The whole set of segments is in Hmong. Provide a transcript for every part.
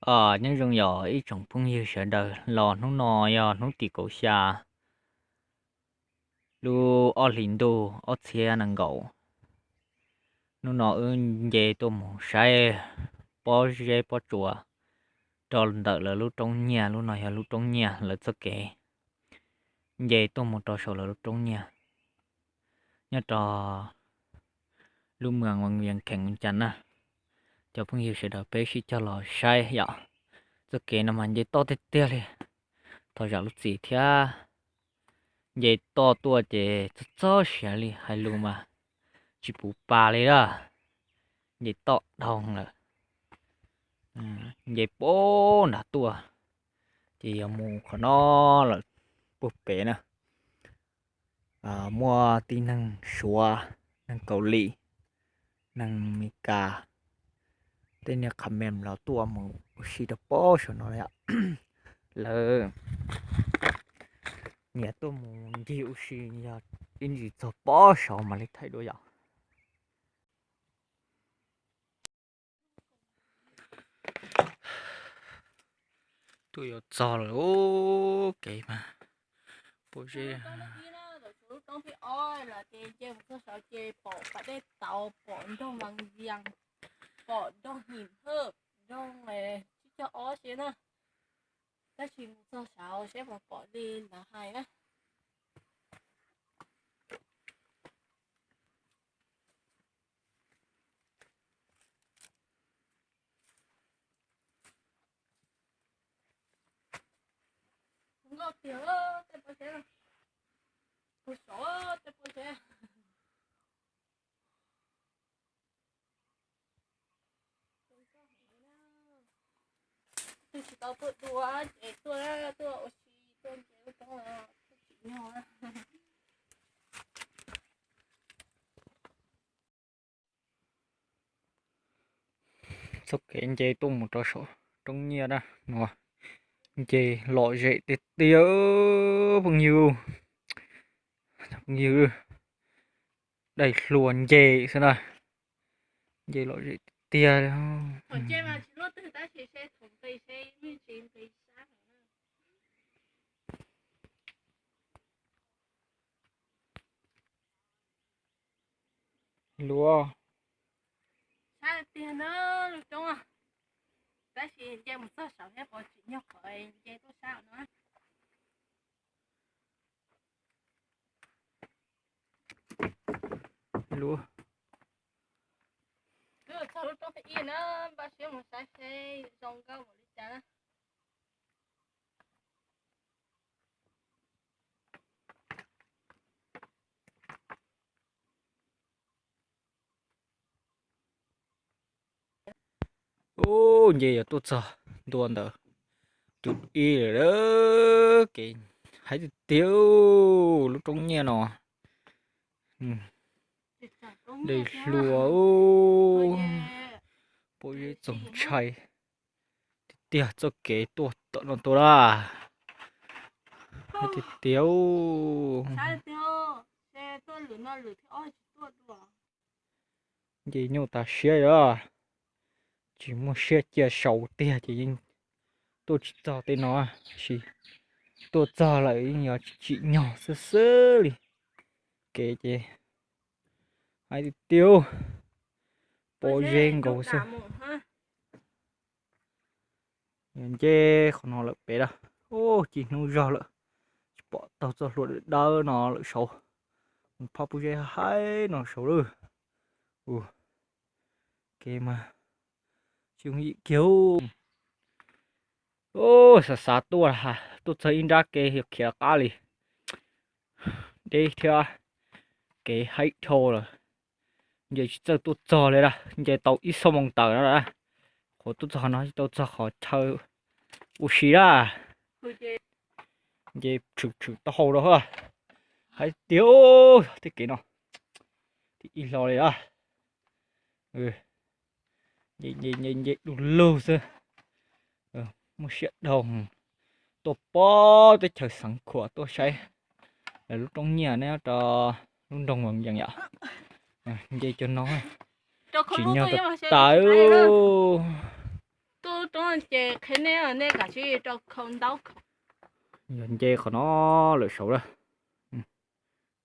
Nyob zoo yog ib tsoom phooj ywg sawv daws, los hnub no yog hnub tim kaum xya lub ob hlis ntuj ob txhiab nees nkaum. Hnub no wb nce tuaj mus saib pob zeb pob tsuas rau ntawm lawv lub roob nyiaj, lub no yog lub roob nyiaj lawv txoj kev nce tuaj mus rau saum lawv lub roob nyiaj nyob rau lub moos Vees Kheem Cas na. Cov phooj ywg sawv daws peb sib cog los saib yom. Txoj kev no mas nce toj tiag tiag li, thov zam lub txim thiab. Nce toj tuaj ces txog txog siav li hais lus mas tsis puv pa li lawm. Nce toj dhau lawm. Nce puag nram tuaj ces yog mus qhov no lawm puag pem na. Muaj tib neeg Suav, neeg Kaus Lim, neeg Meskas, tej niag qha me los tuaj mus ua si rau pob saum no yom. Lawv niam tuaj mus ncig ua si yog ib ntsis txog pob saud mam li thaij dua yom. Tuaj yuav txog lawm kev mas pob zeb. Lub roob thib ob los ces nce mus txog saud ces pom pas dej tauv, pom nroog Vas Vias, pom nroog Him Hawj, nroog tsib caug ob xwb na. Tab sis mus txog saud seb puas pom li lawv hais na. Nkauj tiag, tej pob zeb, puag saud tej pob zeb. Twb tsis tau tuaj dua ces tuaj, tuaj ua si, tuaj nce lub roob, tuaj tsim nyog. Txoj kev nce tuaj mus rau saum roob nyiaj na no, nce lom zem tiag tiag phooj ywg. Phooj ywg, daim hluas nce xwb na, nce lom zem tiag tiag li. Luag. Sab tiag na, lub roob, tab sis nce mus txog saum thiab pom tsim nyog qhov nce tuaj sab no. Luag. Twb txog lub roob thib ib na, npaj siab mus saib seb zoo nkauj npaum li cas na. Ub, nce yuav tuaj txog ntua ntawm tus ib lawm, kev haib tiag tiag, lub roob nyiaj no. Daim hluas, pob zeb txaus ntshai tiag tiag, txoj kev tuaj tom no tuaj lawm. Haib tiag tiag. Nce nyuaj tas siab os, tsis muaj siab cia saud tiag ces yeej tuaj tsis txog tej no, tab sis tuaj txog lawm yeej yuav tsim nyog xwb xwb li. Kev ces haib tiag tiag, pob zeb nkaus xwb. Nce qhov no lawm pem lawm, ub, ci hnub zog lawm, tsis pom taug txoj hlua dawb dawb no lawm saud, mus phaj pob zeb haib no saud lawm. Kev mas tsis yooj yim kiag. Ub, xav xav tuaj, tuaj txog ib nrab kev yog khiav qab li, deb thiab, kev haib dhau lawm. Nce tsis txawj tuaj txog li lawm, nce tau ib xuab moos tawm no lawm, qhuav tuaj txog no tsis tau txog qhov chaw ua si lawm. Nce tshwm tshwm taub hau rau, haib tiag, tej kev no, tib ib hlo li lawm. Nce nce nce du lug xwb, muaj siab dhau. Tuaj pem teb chaws Xeev Khuam tuaj saib lawv lub roob nyiaj nyob rau lub nroog Vas Vias yom. Nce cov no tsim nyog tas tas. tuaj roob ces qhia nej, nej kav tsij rau khau ntaub khau. Yog nce qhov no lawm saud lawm,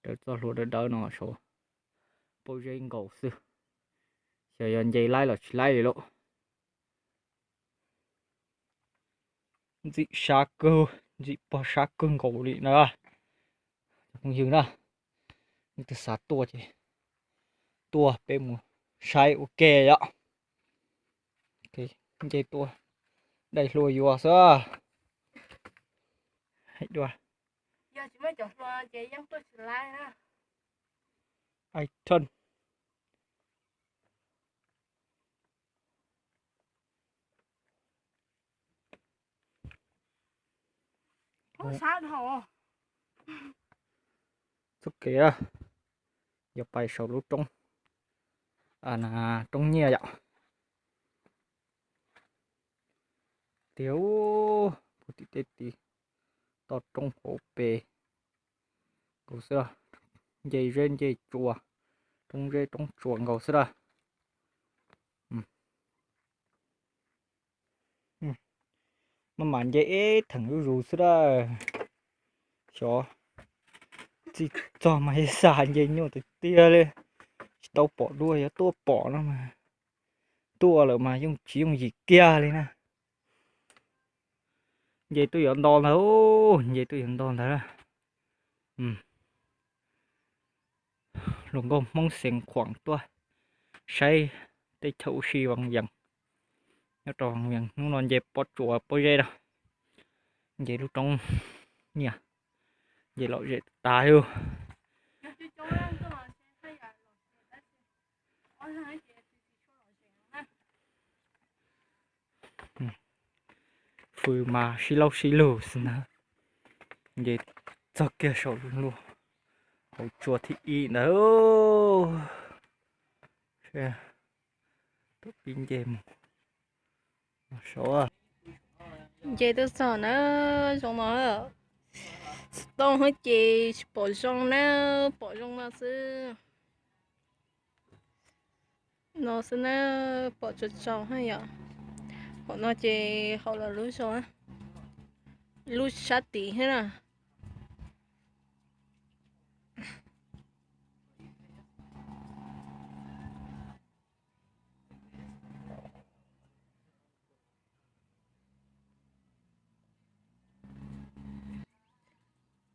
raws txoj hlua dawb dawb no saud, pob zeb nkaus xwb, xyov yog nce laib los tsis laib li lauj. Ntxim sab kawg, ntxim pog sab kawg nkaus li na. Cov phooj ywg na, nej twg xav tuaj ces tuaj peb mus saib ua ke yom. Nce tuaj daim hlua yuav xwb. Hais dua. Txoj kev yuav pais saum lub roob, roob nyiaj yom. Tiag, puag tim tej tid toj roob hauv pes nkaus xwb, nce zeb nce tsua, roob zeb roob tsua nkaus xwb na. Maj mam nce ib theem zuj zus xwb na. Xyov txij txog mas ib xav nce nyuaj tiag tiag li, tsis tau pom dua, yuav tuaj pom no mas tuaj lawm mas yooj tsis yooj yim kiag li na. Nce twb yuav nto ntawd, nce twb yuav nto ntawd. Hluas nkauj Hmoob Xeev Khuam tuaj saib teb chaws ua si Vaj Vias. Nyob rau Vaj Vias hnub no nce pob tsuas pob zeb na, nce lub roob nyiaj, nce lom zem tas li. Fws mas sib laub sib lug xwb na. Nce txog kiag saum lub hauv tsua thib ib ntawd, tuaj pib nce mus saud. Nce twb txog na, zoo no, xov tooj ces tsis pom zoo na, pom zoo no xwb. No xwb na, pom tsaus tsaus na yom. Hauv no ces hauv lawv lub zos, lub sab tid thiab na.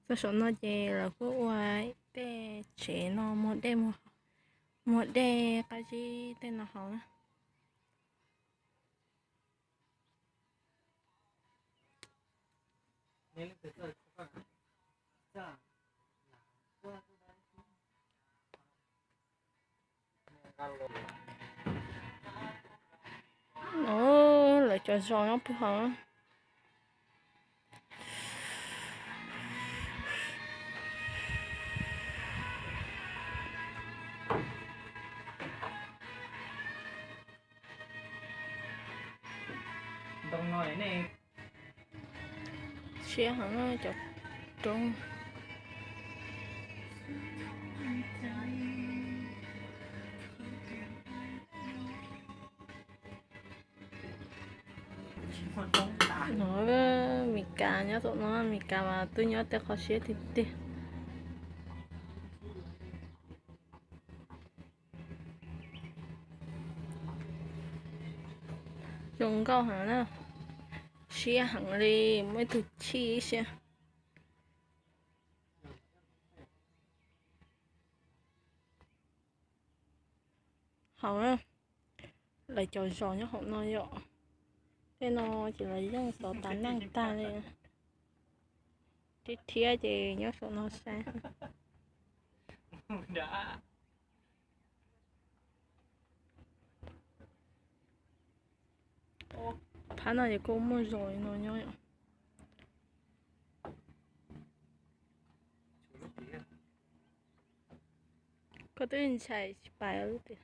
Txog saum no ces lawv kuj ua tej tsev no muag dej, muag dej qab zib tej no haus na. Lawv cov zos nyob puag hauv. Siab heev cov roob. No, Mes Kas nyob tom no, Mes Kas mas twb nyob tej qhov siab tiag tiag. Zoo nkauj heev na, siab heev li, muaj ib tug chij siab. Hauv na, lawv cov zos nyob hauv no yom. Tej no ces lawv yeej tov tas neej tag li. Tib thiab ces nyob saum no saib. Phab no ces kuj muaj zos no nyob. Koj twb ntshai tsis pais lub tias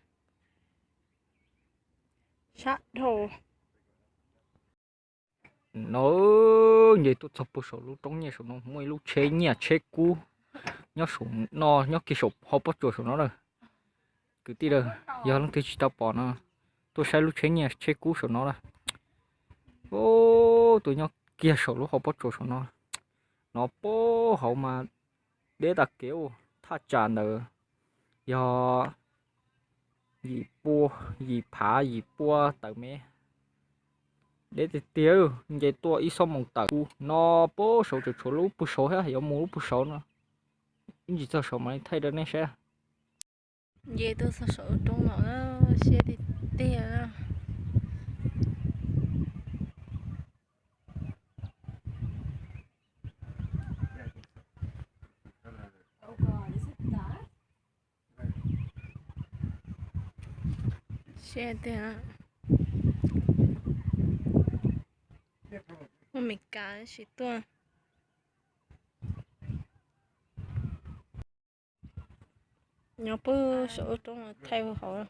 sab dhau. No, nce tuaj txog puag saum lub roob nyiaj saum no muaj ib lub tsheb nyiaj tsheb kub nyob saum no, nyob kiag saum hauv pob tsuas saum no na. Kwv tij lawm, yog leej twg tsis tau pom no, tuaj saib lub tsheb nyiaj tsheb kub saum no na. Ub, tus nyob kiag saum lub hauv pob tsuas saum no, no puag hauv mas deb tas kev ub, thaj tsam ntawd yog yim pua, yim phav yim pua tawm mev. Deb tiag tiag, nce tuaj ib xuab moos tawm. Kuv no puag saud tseem tshuav lub puag saud thiab, yuav mus lub puag saud no. Ib ntsis txog saud mam li thaij rau nej saib. Nce tuaj txog saum lub roob no na, siab tiag tiag na. Siab tiag. Muaj Mes Kas tsis tuaj. Nyob puag saum lub roob no thaij hauv.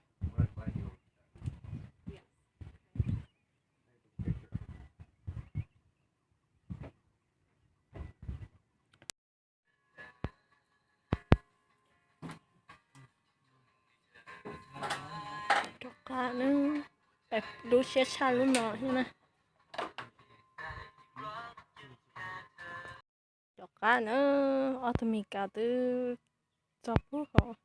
Rov qab na, lub siab tshaj lub no thiab na. Rov qab na, ob tug Mes Kas twb txog puag hauv.